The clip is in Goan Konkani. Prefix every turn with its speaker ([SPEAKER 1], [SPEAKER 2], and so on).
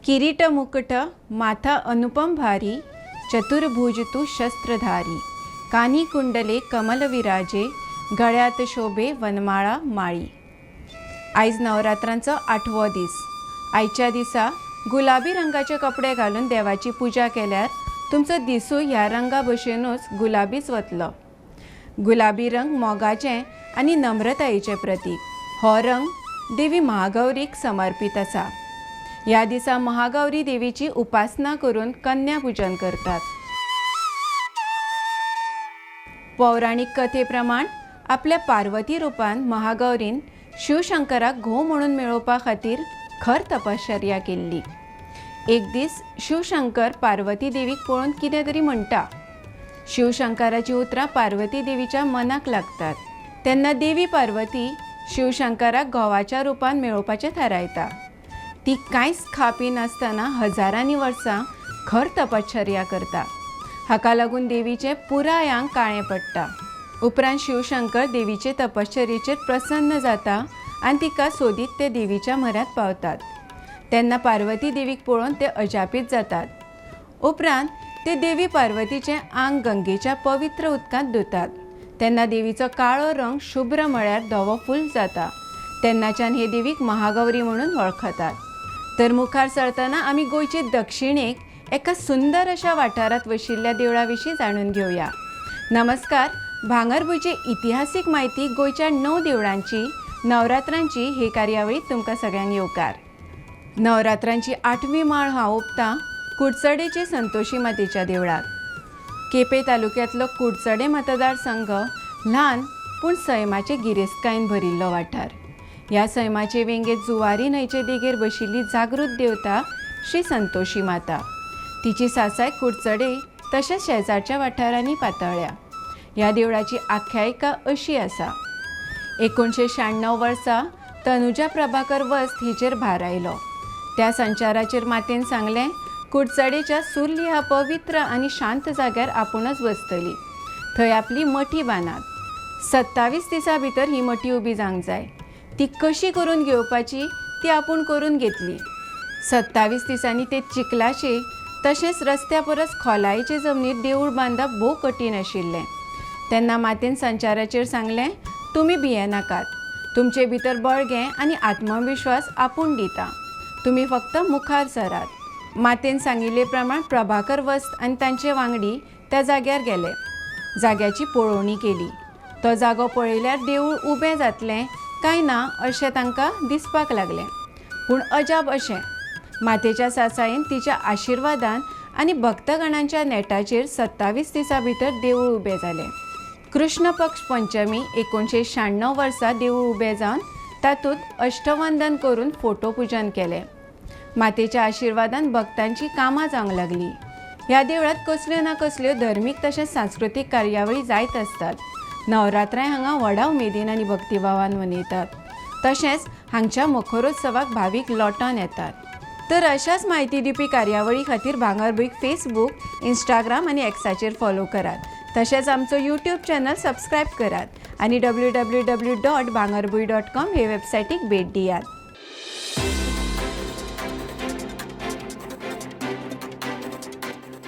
[SPEAKER 1] किरीट मुकुट माथा अनुपम भारी, चतुर्भुज तू शस्त्रधारी, कानी कुंडले कमल विराजे, गळ्यात शोभे वनमाळा माळी. आयज नवरात्रांचो आठवो दीस. आयच्या दिसा गुलाबी रंगाचे कपडे घालून देवाची पुजा केल्यार तुमचो दिसूय ह्या रंगा भशेनूच गुलाबीच वतलो. गुलाबी रंग मोगाचें आनी नम्रतायेचें प्रतीक. हो रंग देवी महागौरीक समर्पीत आसा. ह्या दिसा महागौरी देवीची उपासना करून कन्या पुजन करतात. पौराणीक कथे प्रमाण आपल्या पार्वती रुपान महागौरीन शिवशंकराक घोव म्हणून मेळोवपा खातीर खर तपश्चर्या केल्ली. एक दीस शिवशंकर पार्वती देवीक पळोवन कितें तरी म्हणटा. शिवशंकराचीं उतरां पार्वती देवीच्या मनाक लागतात. तेन्ना देवी पार्वती शिवशंकराक घोवाच्या रुपान मेळोवपाचें थारायता. ती कांयच खा पी नासतना हजारांनी वर्सां खर तपश्चर्या करता. हाका लागून देवीचें पुराय आंग काळें पडटा. उपरांत शिवशंकर देवीचे तपश्चर्येचेर प्रसन्न जाता आनी तिका सोदीत ते देवीच्या म्हऱ्यांत पावतात. तेन्ना पार्वती देवीक पळोवन ते अजापीत जातात. उपरांत ते देवी पार्वतीचें आंग गंगेच्या पवित्र उदकांत धुतात. तेन्ना देवीचो काळो रंग शुभ्र म्हळ्यार धवो फूल जाता. तेन्नाच्यान हे देवीक महागौरी म्हणून वळखतात. तर मुखार सरतना आमी गोंयचे दक्षिणेक एका सुंदर अशा वाठारांत वशिल्ल्या देवळा विशीं जाणून घेवया. नमस्कार, भांगरभूंयची इतिहासीक म्हायती गोंयच्या णव देवळांची नवरात्रांची हे कार्यावळीत तुमकां सगळ्यांक येवकार. नवरात्रांची आठवी माळ हांव ओंपतां कुडचडेचे संतोषी मातेच्या देवळाक. केपें तालुक्यांतलो कुडचडे मतदारसंघ ल्हान पूण सैमाचे गिरेस्तकायेन भरिल्लो वाठार. ह्या सैमाचे वेंगेत जुवारी न्हंयचे देगेर बशिल्ली जागृत देवता श्री संतोषी माता. तिची सासाय कुडचडे तशेंच शेजारच्या वाठारांनी पातळ्ळ्या. ह्या देवळाची आख्यायिका अशी आसा. 1996 वर्सा तनुजा प्रभाकर वस्त हिचेर भार आयलो. त्या संचाराचेर मातेन सांगलें, कुडचडेच्या सुर्ली ह्या पवित्र आनी शांत जाग्यार आपूणच बसतली, थंय आपली मठी बांदात. 27 दिसां भितर ही मठी उबी जावंक जाय. ती कशी करून घेवपाची ती आपूण करून घेतली. 27 दिसांनी ते चिखलाचे तशेंच रस्त्या परस खोलायेचे जमनीर देवूळ बांदप भोव कठीण आशिल्लें. तेन्ना मातेन संचाराचेर सांगलें, तुमी भियेनाकात, तुमचे भितर बळगें आनी आत्मविश्वास आपूण दिता, तुमी फक्त मुखार सरात. मातेन सांगिल्ले प्रमाण प्रभाकर वस्त आनी तांचे वांगडी त्या जाग्यार गेले. जाग्याची पळोवणी केली. तो जागो पळयल्यार देवूळ उबें जातलें काय ना अशें तांकां दिसपाक लागलें. पूण अजाप अशें, मातेच्या सासायेन, तिच्या आशिर्वादान आनी भक्तगणांच्या नेटाचेर 27 दिसां भितर देवूळ उबें जालें. कृष्ण पक्ष पंचमी 1996 वर्सा देवूळ उबें जावन तातूंत अष्टवंदन करून फोटो पुजन केलें. मातेच्या आशिर्वादान भक्तांची कामां जावंक लागलीं. ह्या देवळांत कसल्यो ना कसल्यो धर्मीक तशेंच सांस्कृतीक कार्यावळी जायत आसतात. नवरात्रांय हांगा व्हडा उमेदीन आनी भक्तिभावान मनयतात. तशेंच हांगच्या मखरोत्सवाक भावीक लोटोन येतात. तर अशाच म्हायती दिवपी कार्यावळी खातीर भांगरभूंयक फेसबूक, इंस्टाग्राम आनी एक्साचेर फॉलो करात. तशेंच आमचो यूट्यूब चॅनल सबस्क्रायब करात आनी www.bhangarbhuin.com हे वेबसायटीक भेट दियात.